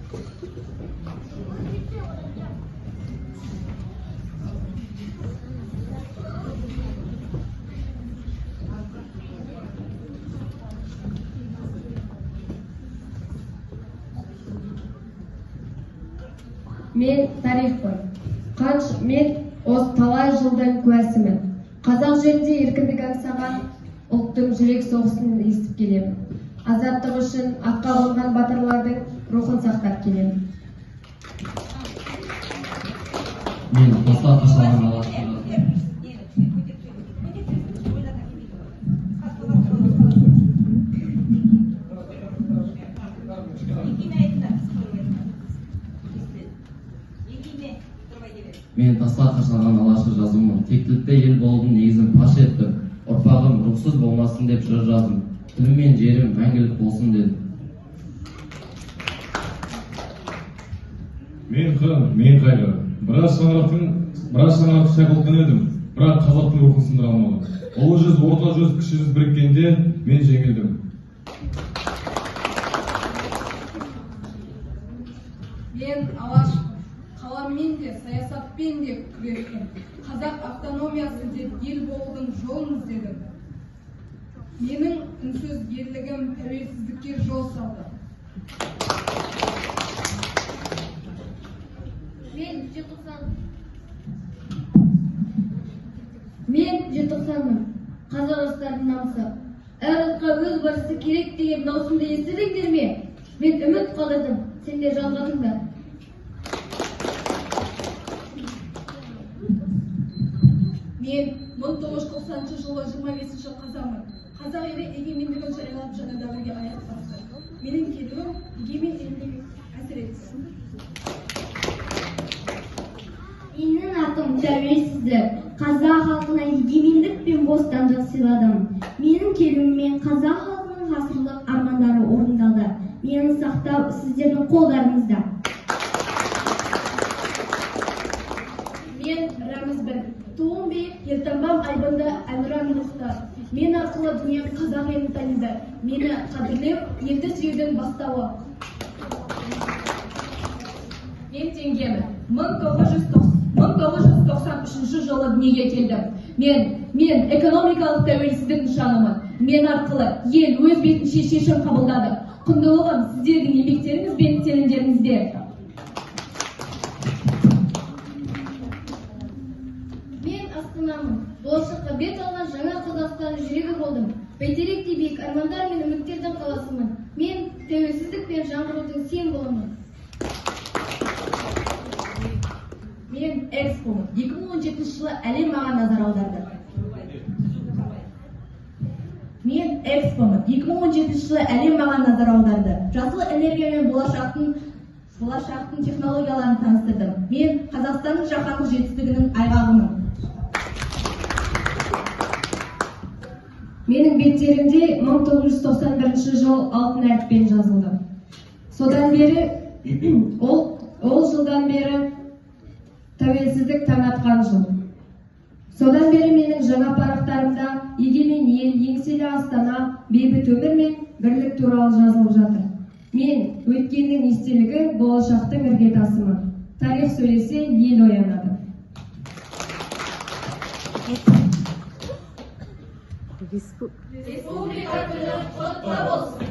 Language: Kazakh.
Мен тарихпын. Мен осы талай жылдың куәсімін. Қазақ жерінде еркіндік аңсаған ұлттың жүрек соғысын естіп келемін. Азаттық үшін атқа қонған батырлардың рухын сақтап келемін. Мен тасқа қашалған алашпын. Мен тасқа қашалған алашы жазуымын. Тектілікте ел болудың негізін паш еттім. Ұрпағым рухсыз болмасын деп жыр жаздым. Тілім мен жерім мәңгілік болсын дедім. Мен қыр, мен қайғы. Біраз шаңырақты шайқалтқан едім, бірақ қазақтың рухын сындыра алмадым. Ұлы жүз, орта жүз, кіші жүз біріккенде мен жеңілдім. Мен алашпын. Қаламмен де, саясатпен де күрестім. Қазақ автономиясы деп ел болудың жолын іздедім. Менің үнсіз ерлігім тәуелсіздікке жол салды. Мен желтоқсанмын. Қазақ жастарының намысы. Әр ұлтқа өз басшысы керек деген даусымды естідіңдер ме? Мен үміт қалдырдым, сендер жалғадыңдар. Мен 1990 жылы 25 қазанмын. Қазақ елі егемендігін жариялап жаңа дәуірге аяқ басты. Менің келуім егемен елге әсер етті. Менің атым тәуелсіздік. Қазақ халқына егемендік пен бостандық сыйладым. Менің келуіммен қазақ халқының ғасырлық армандары орындалды. Мені сақтау сіздердің қолдарыңызда. Мен Рәмізбін. Туым биік, елтаңбам айбынды әнұран рухты. Мен арқылы дүние қазақ елін таниды. Мені қадірлеу, елді сүюдің бастауы. Мен теңгемін. 1993 жылы дүниеге келдім. Мен экономикалық тәуелсіздік нышанымын. Мен арқылы ел өз бетінше шешім қабылдады. Құндылығым сіздердің еңбектеріңіз бен сенімдеріңізде. Мен астанамын. Болашаққа бет алған жаңа Қазақстанның жүрегі болдым. Бәйтеректей биік армандар мен үміттердің қаласымын. Мен тәуелсіздік пен жаңғырудың символымын. Мен Экспомын. 2017 жылы әлем маған назар аударды. Мен Экспомын. 2017 жылы әлем маған назар аударды. Жасыл энергия мен болашақтың технологияларын таныстырдым. Мен Қазақстанның жаһандық жетістігінің айғағымын. Менің беттерімде 1991 жыл алтын әріппен жазылды. Содан бері, ол жылдан бері тәуелсіздік таң атқан жыл. Содан бері менің жаңа парақтарымда егемен ел, еңселі астана, бейбіт өмір мен бірлік туралы жазылып жатыр. Мен өткеннің естелігі, болашақтың іргетасымын. Тарих сөйлесе, ел оянады. Республика күні құтты болсын!